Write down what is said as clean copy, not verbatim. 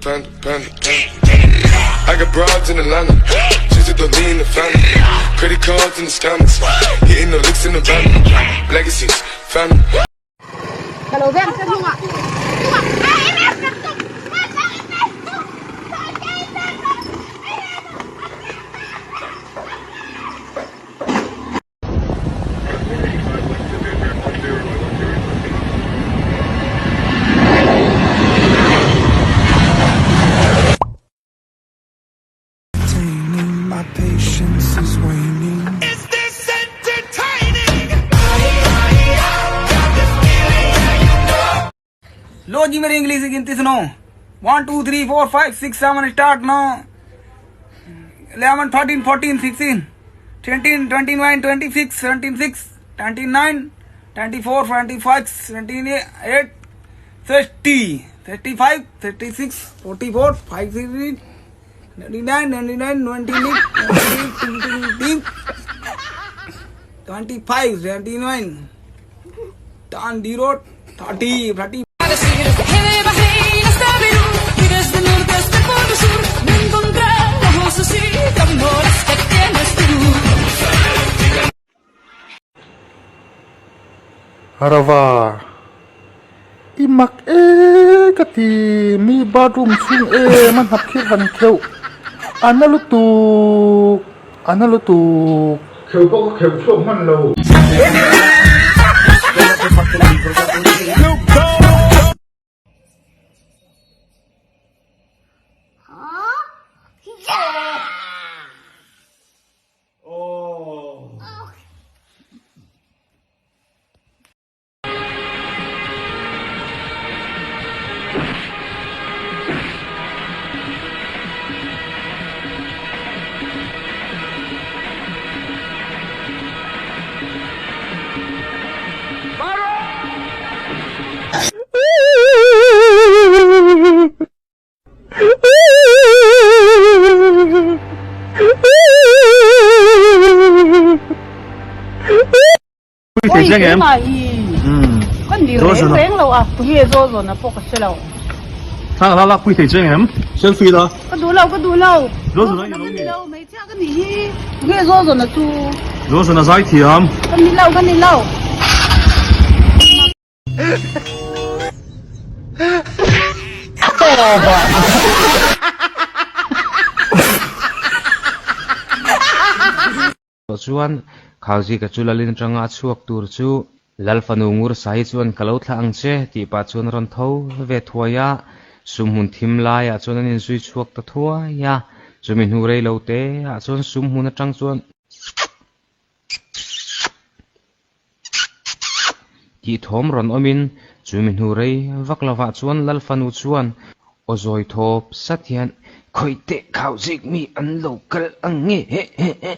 Panda, panda, panda. I got broads in Atlanta. Just to lean the family. Credit cards and the scammers. Hitting the licks in the van. Legacies, family. Ka lo veng ka hnungah. लो जी मेरी English की गिनती सुनो 1 2 3 4 5 6 7 start 9 11 13 14 16 13 29 26 26 29 24 25 28 30 35 36 44 53 99 99 20 25 29 10 0 30 30 Y desde el norte hasta el polo sur no encontramos así como las que tienes tú. Rava, I mak e ka ti, mi bathroom chhung em a hnap khir han kheuh, a na lutuk, a na lutuk. Kheuh pawh ka kheuh chhuak hman lo. Oi, tunah i ka ni reng reng lo a, tunge zawl zawn a pawh ka hre lo. Thla la lak pui thei che em? Selfie la. Ka duh lo, ka duh lo. Zawl zawn a ni lo mi? Lo, hmeichhia ka nih hi. Tunge zawl zawn a chu? Zawl zawn a zai thiam. Ka ni lo, ka ni lo. Chuan Khauzika chu Lalin atanga a chhuak tur chu Lal fanu Ngursahi chuan ka lo thlah ang che tih pah chuan a rawn tho ve thuai a, sumhmun thim laiah chuan an inzui chhuak ta thuai a, chumi hnu rei lo te ah chuan sumhmun atang chuan Tih thawm rawn awmin chumi hnu rei vak lovah chuan Lal fanu chuan aw zawi thawp sat hian, Khawih teh khau zik mi an lo kal ang nge he he he.